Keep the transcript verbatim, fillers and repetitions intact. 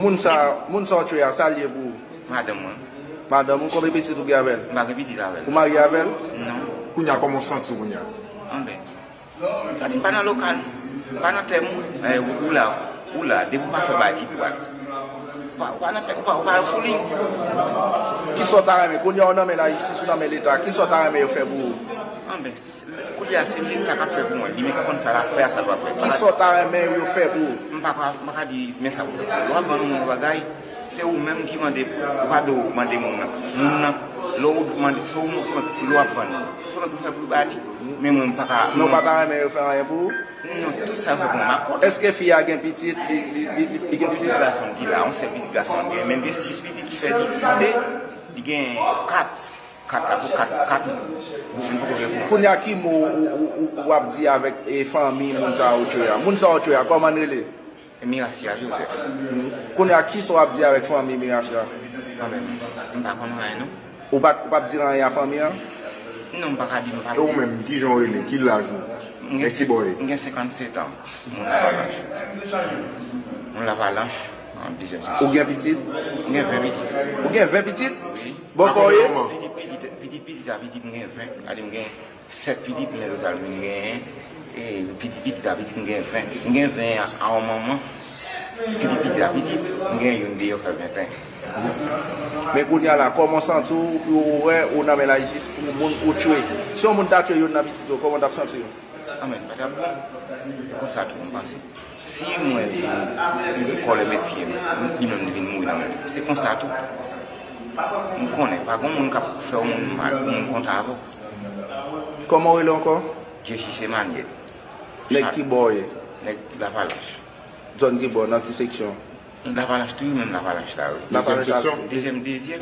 Moun sa, moun sa w tchwe a, sa l ye pou ou? Madanm mwen. Madanm ou, konbyen pitit ou gen avè l? M pa gen pitit avè l. Ou marye avè l? Non. Kounye a, kòman w santi w kounye a? Anben, sa di m pa nan lokal, m pa nan tèm ou. Eh, ou, ou la, ou la, depi w pa fè bagay ki dwat, ou pa, ou pa nan tèm, ou pa, ou pa nan fooling. Kisa w ta renmen? Kounye a, w nan men lajistis, ou nan men Leta. Kisa w ta renmen yo fè pou ou? Anben, kounye a, se Leta k ap fè pou mwen. Li menm ki konn sa l ap fè a, sa l p ap fè. Kisa w ta renmen yo fè pou ou? M pa ka, m pa ka di, men sa pou fè pou mwen. Lè w ap vann yon bagay, se ou menm ki mande, ou pa dwe mande moun nan. Moun nan, lè w mande, se ou, se ou, lè w ap vann li, se ou menm pou fè pou ba li. Men mwen, m pa ka. Men w pa ta renmen yo fè anyen pou ou? Non, tout sa yo fè pou mwen, m ap kontan. Èske fi a gen pitit? Li, li, li, li, li gen pitit? Pitit gason ki la, yon sèl pitit gason li gen, men li gen sis pitit ki fè pitit de, li gen kat. Kat la pou kat, kat moun. Moun poko gen pou moun. Kounye a, ki mo ou, ou, ou, ou ap di avèk, e, fanmi moun sa yo tchwe a? Moun sa yo tchwe a, kòman l rele? E Miracia Joseph. Kounye a, kisa w ap di avèk fanmi Miracia? Mwen menm, m pa konn anyen, non. Ou pa, ou p ap di anyen a fanmi an? Non, m pa ka di, m pa. E ou menm, kijan w rele? Ki laj ou? M gen, e ki bò w ye? M gen senkannsèt an. Moun Lavalanch. Moun Lavalanch, an dezyèm seksyon. Ou gen pitit? M gen ven pitit. Ou gen ven pitit? Wi. Bòkò w ye? Pitit, pitit, pitit, pitit a pitit, m gen ven. Gade, m gen sèt pitit, men total, m gen, e, pitit, pitit a pitit, m gen ven. M gen ven a, a yon manman. Pitit, pitit a pitit, m gen youn deyò, fè venteyen. Men kounye a la, kòman w santi w, pou w wè ou nan men lajistis pou moun ou tchwe? Si yon moun ta tchwe youn nan pitit ou, kòman w t ap santi w? Anben, pa t ap bon. Se konsa tou m panse. Si mwen vin kòlè met pye m, li menm li vin mouri nan men m. Se konsa tou. M konnen, pa gen moun k ap fè yon moun mal, yon moun kontan avè w. Kòman w rele ankò? Jesi Semanyèl. Nèg ki bò w ye? Nèg Lavalanch. Zòn ki bò, nan ki seksyon? Lavalanch tou, menm Lavalanch la, wi. Lavalanch la. Dezyèm seksyon? Dezyèm, dezyèm.